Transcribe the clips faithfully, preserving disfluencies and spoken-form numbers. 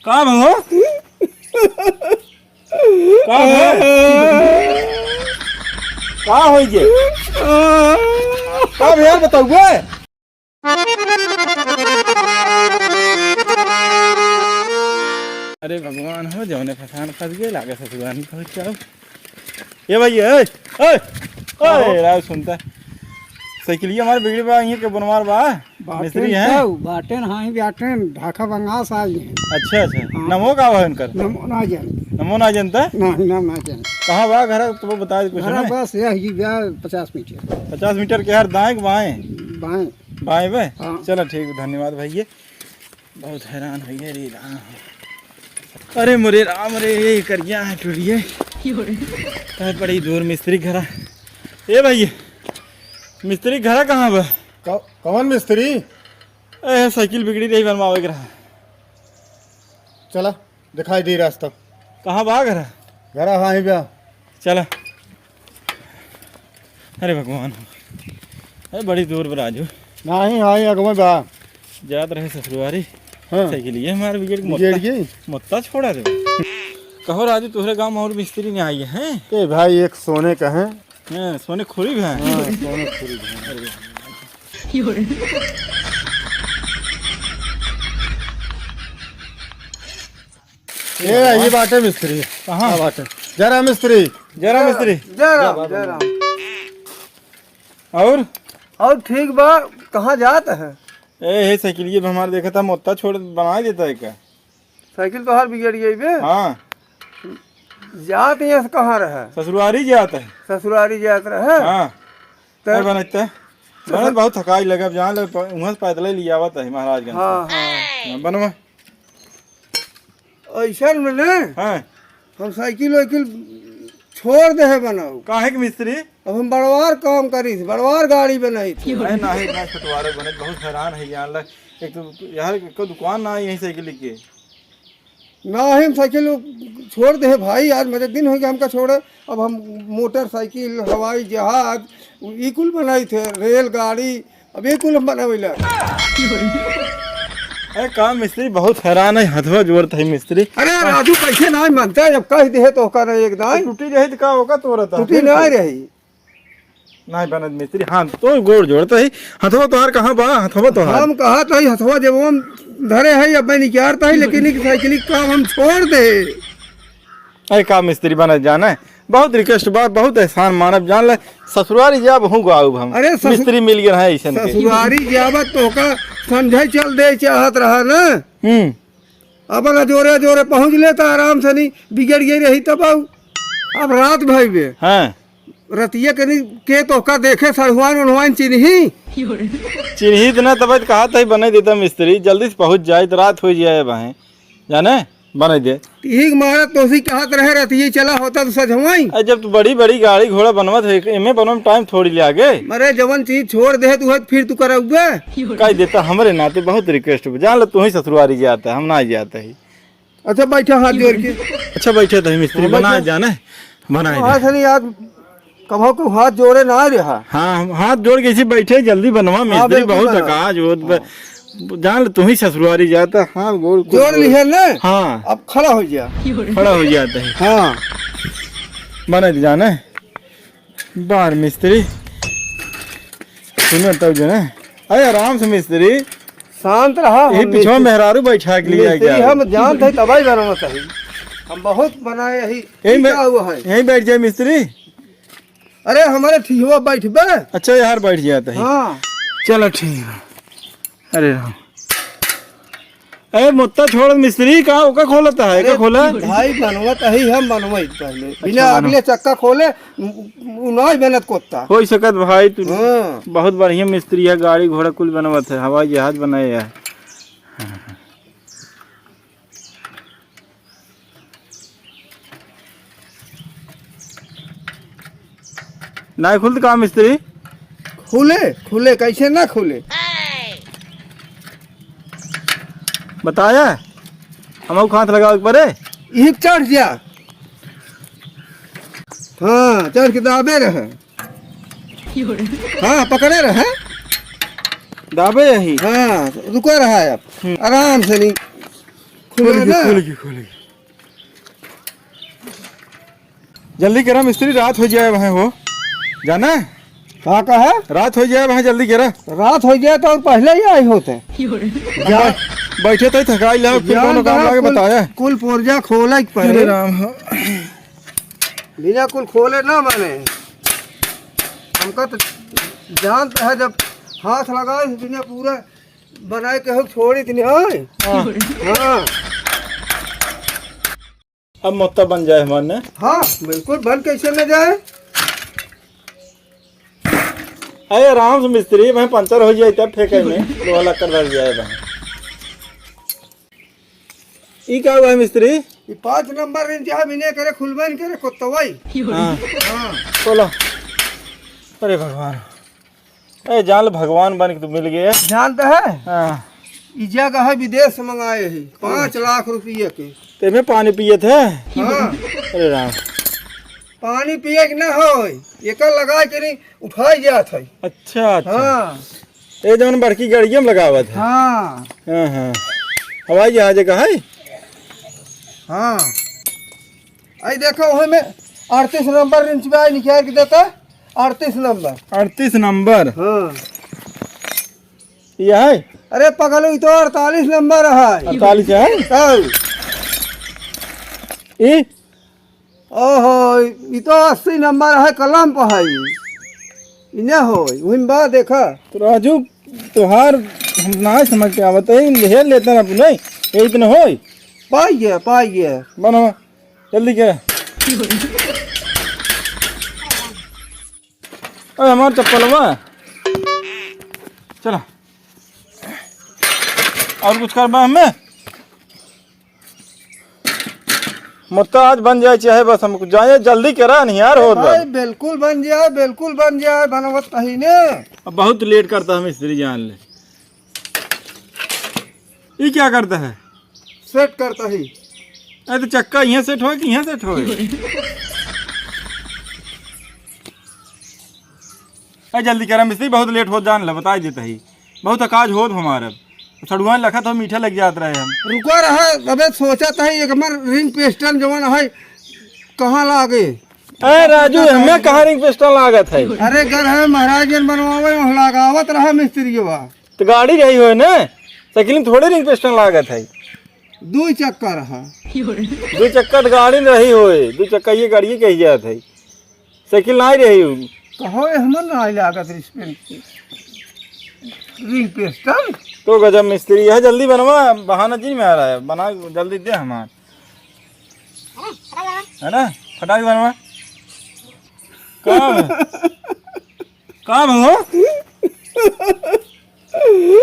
का भो? का भो? का होइ गे? का भइया बतउबे? अरे भगवान हो, जउने फसान फँस गए, लागे ससुरारी पहुँच जाओ। ए भाई, ए, ए, का हो? ए, राव सुनता। साइकिलिया हमार बिगड़ी बा, इहाँ के बनवार बा। बाटेन मिस्त्री हैं? तउ, बाटेन, हाँ, ही बाटेन, ढाका बंगाल से आई हैं। अच्छा, अच्छा। हाँ। नमो का बा उनकर? नमो ना जानते। नमो ना जानता? ना, नाम ना जानते। कहाँ बा घर? तो वो बता दे कुछ घरा नहीं। बस यह ही बा, पचास मीटर। पचास मीटर के हर दाएं के बाएं? बाएं। बाएं बे? हाँ। चला ठीक, धन्यवाद भइया। बहुत हैरान होइ गए रे राम। अरे मोरे राम रे, ये करिया है टुरिये। का बड़ी दूर मिस्त्री घरा। ए भइया, मिस्त्री घरा कहाँ बा? क-, कौन मिस्त्री? ए, साइकिल बिगड़ी रही, बनवावे के रहा। चला, दिखाई दे रास्ता। कहाँ बा घर? घर हाँ ही बा। चला। अरे भगवान, अरे बड़ी दूर बा राजू। नाही, हाँ ही अगवे बा। जात रहे ससुरारी। हाँ। साइकिलिया हमार बिगड़ के बिगड़ मोत्ता, गई? मोत्ता छोड़ा दे। कहो राजू, तोहरे गाँव में और मिस्त्री नहीं आई है? ए भाई, एक सोने का है। हाँ, सोने खुरी भी है। हाँ, सोने खुरी भी है। अरे। ए, ये बाटे मिस्त्री। कहाँ? का बाटे? जरा मिस्त्री। जरा मिस्त्री। जय राम, जय राम। और? और ठीक बा, कहाँ जात है? ए, हे साइकिल, ये हमार देखा था, मोत्ता छोड़ बनाए देता है का? साइकिल तोहार बिगड़ गई बे? हाँ। जात यहाँ से कहाँ रहे? ससुरारी जात है। ससुरारी जात रहे? हाँ। त- अरे बनत है। बनत बहुत थकाई लगे, अब जान ले, प-, वहाँ से पैदल ही लियावत है महाराजगंज से। हाँ, हाँ। हाँ, बनवा। ऐसन में ने हाँ। हम साइकिल वाइकिल छोड़ दे है बनाऊ। काहे के मिस्त्री? अब हम बड़वार काम करी थी, बड़वार गाड़ी बनाई थी। अरे नाही, नाही, पटवारे बने, बहुत हैरान है जान ले। एक तो यार, कोई दुकान ना है यहीं साइकिल के। नाही, हम साइकिल छोड़ दे है भाई, आज मजे दिन हो गया हमका छोड़े। अब हम मोटरसाइकिल, हवाई जहाज, ई कुल बनाई थे, रेलगाड़ी, अब ये कुल हम बनावे ला। अरे का मिस्त्री बहुत हैरान है, हथवा जोड़त है मिस्त्री। अरे राजू, कैसे नाही मानता है, जब कह दे है तो ओका नहीं एक दाई। टूटी रही तो का होगा, तोरत है। टूटी नाही रही। नाही बनत मिस्त्री, हाँ, तो गोड़ जोड़त है। हथवा तोहार कहाँ बा? हथवा तोहार। हम कहा तो ही हथवा जब हम धरे है, अब मैं निकारता है, लेकिन एक साइकिल का काम हम छोड़ दे। अरे का मिस्त्री बनत जाने, बहुत रिक्वेस्ट बा, बहुत एहसान मानब जान ले, ससुरारी जाब हूँ गाउब हम। अरे ससु-, मिस्त्री मिल गए हैं ऐसन के। ससुरारी जाबत तो का समझे चल दे चाहत रहा ना। हम्म। अब ना जोरे जोरे पहुँच ले तो आराम से नहीं बिगड़ गई रही तब आऊ। अब रात भई बे। हाँ। रतिया कनी के तोहका देखे सड़हुआन उड़हुआन चिन्ही। चिन्ही त ना तब कहा तही बने देता मिस्त्री, जल्दी से पहुँच जाए तो रात हो जाए अब हैं। जाने? बने दे। ठीक मारा तोसी कहत रहे रतिये चला होता तो सजवाई। अरे जब तू बड़ी बड़ी गाड़ी घोड़ा बनवत है, एमे बनवे में टाइम थोड़ी लागे। अरे जवन चीज छोड़ दे तू है, फिर तू करउबे। कह देता हमरे नाते बहुत रिक्वेस्ट बा। जान लो तू ही ससुरारी जाता है, हम ना जाता ही। अच्छा, बैठा हाथ जोड़ के। अच्छा, बैठे तो मिस्त्री हाँ, बनाए बैठा। जाने, बनाए हाँ, दे। सर, यार, कभो को हाथ जोड़े ना रहा। हाँ, हम हाथ जोड़ के इसी बैठे, जल्दी बनवा, हाँ, मिस्त्री बिल्कुल बहुत बनवा। थका, जो हाँ। ब-, जान ले, तू ही ससुरारी जाता, हाँ, गोड़, गोड़, जोड़ गोड़। लिहे ना? हाँ। अब खड़ा हो जा। खड़ा हो जाता है। हाँ। बने दे जाने। बाहर मिस्त्री। सुनो तब जो ना। अरे आराम से मिस्त्री। शांत रहा, यही हम पीछे मिस्त्री, मेहरारू बैठा के लिए मिस्त्री क्या? हम जानते हैं, तबाही बनाना चाहिए। हम बहुत बनाए यही। यही बै-, क्या हुआ है? यहीं बैठ जाए मिस्त्री। अरे हमारे ठीहुआ बैठ बे। अच्छा यार बैठ जाता है। हाँ। चलो ठीक है। अरे राम। ए, मोत्ता छोड़ मिस्त्री, का ओका खोलता है, का अरे खोला? भाई, बनवत ही हम बनवई पहले। अच्छा, बिना बनवा। अगले चक्का खोले, उ-, उ-, उनाज बनत कोत्ता। हो सकत भाई, तू हाँ। बहुत बढ़िया मिस्त्री है, गाड़ी घोड़ा कुल बनवत है, हवाई जहाज बनाए है। नाहीं खुलत का मिस्त्री? खुले, खुले, कैसे ना खुले? बताया, हम हाथ लगावे के परे। इही चढ़ जा। हाँ, चढ़ के दाबे रहे। हाँ, पकड़े रहे। दाबे यही। हाँ, रुका रहा है अब। हम्म। आराम से नहीं। खोल के, ना? खोल के, खोल के। जल्दी करा मिस्त्री, रात होइ जाए वहाँ हो। जाना? का कहा? रात होइ जाए वहाँ, जल्दी करा। रात होइ जाए तो और पहिले ही आए होते। बै-, बैठे तो ही थकाई लाग, फिर जान कौनो काम दहा लागे कुल, बताया। कुल पुर्जा खोले के पड़े। अरे राम हो। बिना कुल खोले ना माने। हमका तो जानत है जब हाथ लगाए बिना पूरा बनाए के हो छोड़ी तनी, हाँ? हाँ। हाँ। अब मोत्ता बन जाए हमार ने। हाँ, बिल्कुल बन कैसे न जाए? अरे आराम से मिस्त्री, भाई पंचर हो जाए तब फेंके में, लोहा लक्कड़ धर जाए भाई। ई का हुआ है मिस्त्री? ई पाँच नंबर रिंच है, बिने करे खुलबे न करे कोतवाई। हाँ। हाँ। खोला। अरे भगवान। ए, जान ले भगवान बन के तू मिल गए। जानत है? हाँ। ई जगह है विदेश से मंगाए है, पाँच लाख रुपये के। ते में पानी पियत है? हाँ। अरे राम। पानी पिए के ना होय, एकर लगा के नहीं उठाई जात है। अच्छा, अच्छा। हाँ। ए जौन बड़की गाड़िया में लगावत है। हाँ। हाँ, हाँ। हवाई जहाज का है? हाँ। आई देखो, ओहे में अड़तीस नंबर रिंच बा, निकाल के देता, अड़तीस नंबर। अड़तीस नंबर? हाँ। ये है? अरे पगलू, ई तो अड़तालीस नंबर है। अड़तालीस है? हाँ। ई? ओहो, ई तो अस्सी नंबर है, कलम पर है। ई ना होई, वही में बा, देखा। तो राजू, तोहार हम ना समझ के आवत है, ढेर लेते ना अपने, यही तो ना होई। पाई गया, पाई गया। बनो, जल्दी क्या? अरे हमार चप्पलवा। चला। और कुछ करबा हमें? मोत्ता आज बन जाए चाहे बस, हम जाए जल्दी करा, निहार होत बा। भाई, बिल्कुल बन जाए, बिल्कुल बन जाए, बनवत ही ने। अब बहुत लेट करता है मिस्त्री, जान ले। ये क्या करता है? सेट करता ही। अरे तो चक्का यहाँ सेट होए कि यहाँ सेट होए? अरे जल्दी करा मिस्त्री, बहुत लेट होत जान ले, बताई देता ही। बहुत अकाज होत हमारे। सड़ुआन लखत हो, मीठे लग जात रहे हम। रुका रहा, अबे सोचत ही, एक हमर रिंग पिस्टन जवन है, कहाँ लागे? अरे राजू, हमें कहाँ रिंग पिस्टन लागत है? अरे घर है, महाराज जन बनवावे, वहाँ लगावत रहा मिस्त्री बा। तो गाड़ी रही होए ना, साइकिल में थोड़े रिंग पिस्टन लागत है। दो चक्का रहा। दो चक्का तो गाड़ी में रही होए, दो चक्का ये गाड़ी कही जात है। साइकिल ना रही हो। कहो, ये हमर ना लागत रिस्पेंट। रिंग पिस्टन? तो गजब मिस्त्री है, जल्दी बनवा, बहाना जी में आ रहा है, बना जल्दी दे हमार। है ना? फटाक बनवा। का? का हो?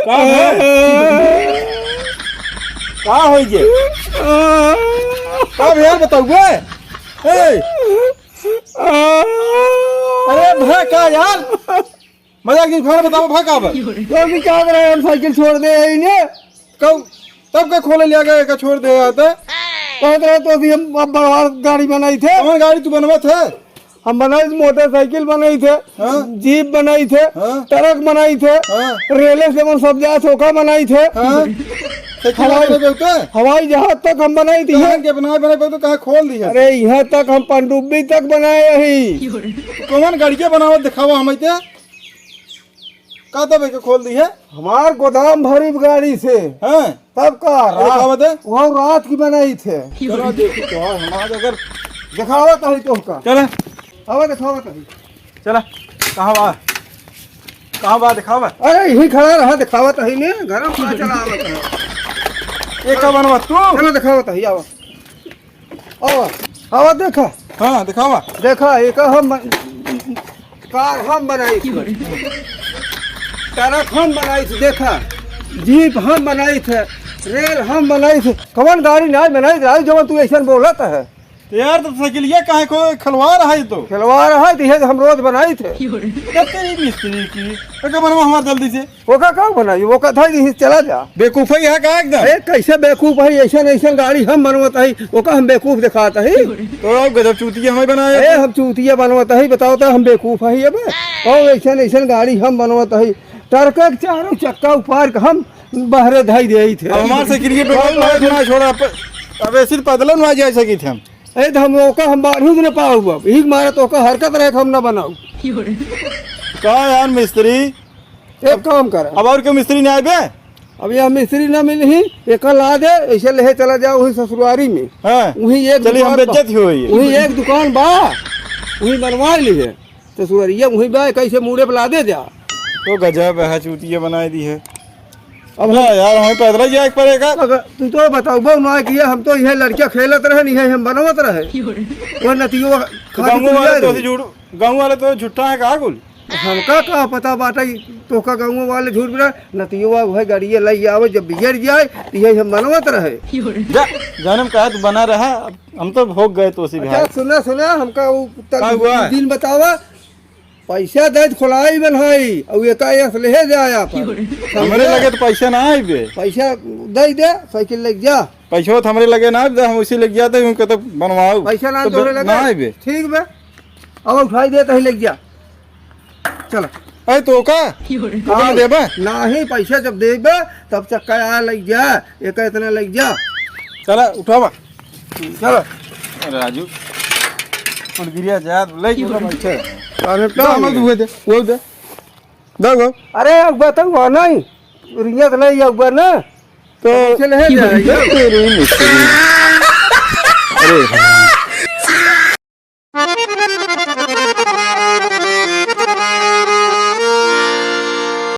का हो? का हो ये? का भैया बताओ बे? ए! अरे भाई का यार? मजाक नहीं, फिर बताओ भाई का बा? तो भी क्या करे, हम साइकिल छोड़ दे है इन्हें। कब, तब का खोले लिया गया, का छोड़ दे आता? कहत रहे तो भी हम अब बड़वार गाड़ी बनाई थे। कौन गाड़ी तू बनवत है? हम बनाई थे, मोटरसाइकिल बनाई थे, हाँ? जीप बनाई थे, हाँ? ट्रक बनाई थे, हाँ? रेले से मन सब जाए, ओका बनाई थे। हाँ? साइकिल हवाई, बनाए पे होते? हवाई जहाज तक हम बनाई थी। कहाँ के बनाए, बनाए पे तो कहाँ खोल दी है? अरे, यहाँ तक हम पनडुब्बी तक बनाए रही। कौन गाड़िया बनावत दिखावा हम इते? का तब एके खोल दी है? हमार गोदाम भरी गाड़ी से। हाँ। तब का अरे, रात, का बात है? वो रात की बनाई थे। चलो देखी तो है, हम आज अगर दिखावत है तो का। चला। अब दिखावत है। चला, कहाँ बा? कहाँ बा, दिखावा? अरे, यही खड़ा रहा, दिखावत है ने, घर में का चला आवत है। ये का बनवा तू? चलो, दिखावत है, आवा। आवा, आवा, देखा। हाँ, दिखावा। देखा, एक हम बन-, कार हम बनाई थे, ट्रक हम बनाई थे, देखा, जीप हम बनाई थे, रेल हम बनाई थे। कौन गाड़ी ना बनाई थे, आज जब तू ऐसा बोलत है। तो यार, तो साइकिलिया काहे को खिलवाड़ है तो? खिलवाड़ है, तो ये हम रोज बनाई थे। क्या तेरी मिस्त्री की? तो कब बनवा हमार जल्दी से? ओका का बनाई? ओका था यही चला जा। बेवकूफ है यहाँ का एकदम। अरे कैसे बेवकूफ है? ऐसन ऐसन गाड़ी हम बनवत है, ओका हम बेवकूफ दिखात है। तो आप गजब चूतिया हमें बनाए। अरे हम चूतिया बनवत है, बताओ तो हम बेवकूफ है अब? और ऐसन ऐसन गाड़ी हम बनवत है, ट्रक के चारों चक्का उपार के हम बहरे धई देइत है। अब हमार साइकिल के पेट्रोल लायक ना छोड़ा, प-, अब ऐसे तो पैदल ना जाए सकी थे हम। ए, तो हम ओका हम बांधू न पाऊ अब। ही मारे तो ओका हरकत रहे, हम ना बनाऊ। का यार मिस्त्री? एक काम कर। अब और के मिस्त्री नहीं आए बे? अब यह मिस्त्री ना मिली, एका ला दे, ऐसे लेहे चला जाओ वही ससुरारी में। हाँ। वही एक चलिए, हम दुकान बा, बेइज्जत ही होई। वही एक दुकान बा, वही बनवा ली है। ससुररिया वही बा, कैसे मूड़े पे ला दे जा। तो गजब है, चूतिया बनाई दी है। अब ना यार, हमें पैदल जाए के पड़ेगा। अगर तू तो बताओ, बहु ना किया, हम तो यह लड़कियां खेलत रहे, नहीं है, हम बनवत रहे। वो नतियो तो खाली गाँव वाले तो झूठ, गाँव वाले तो झूठा है, कहा कुल? हमका का पता बाटे, तोहका गाँव वाले झूठ बोला, नतियो वह गाड़िया लई आवे, जब बिगड़ जाए, तो यही हम मनवत रहे। जा, जानम कहा तू बना रहा, हम तो भोग गए तो सी अच्छा, भाई। सुना, सुना, हमका वो तन का हुआ? दिन बतावा, पैसा दे तो खोलाई बनाई, और ये का यस ले जाए अपन। हमरे लगे तो पैसा ना आइबे। पैसा दे दे, साइकिल लेके जा। पैसा तो हमरे लगे ना आइबे, हम उसी लेके जाते हैं, उनके तो बनवाओ। पैसा ना तो तोहरे लगे? ना आइबे। ठीक बे, अब उठाई दे, तही लेके जा। चल। अरे तो का? क्यों रे? तू का देबे? नाही, पैसा जब देबे, तब चक्का आ लग जा, एक इतना लग जा। चला, उठावा। चल। राजू, कुल गिरिया जात, ले क्यों उठा रे? पैसा। अरे जा, तो मत हुए दे, वो दे। दे वो। अरे, अब बताओ, वो नहीं। रियत नहीं, अब ना। तो चले, क्यों रे? जा, जा। तेरी मिस्त्री। अरे हाँ।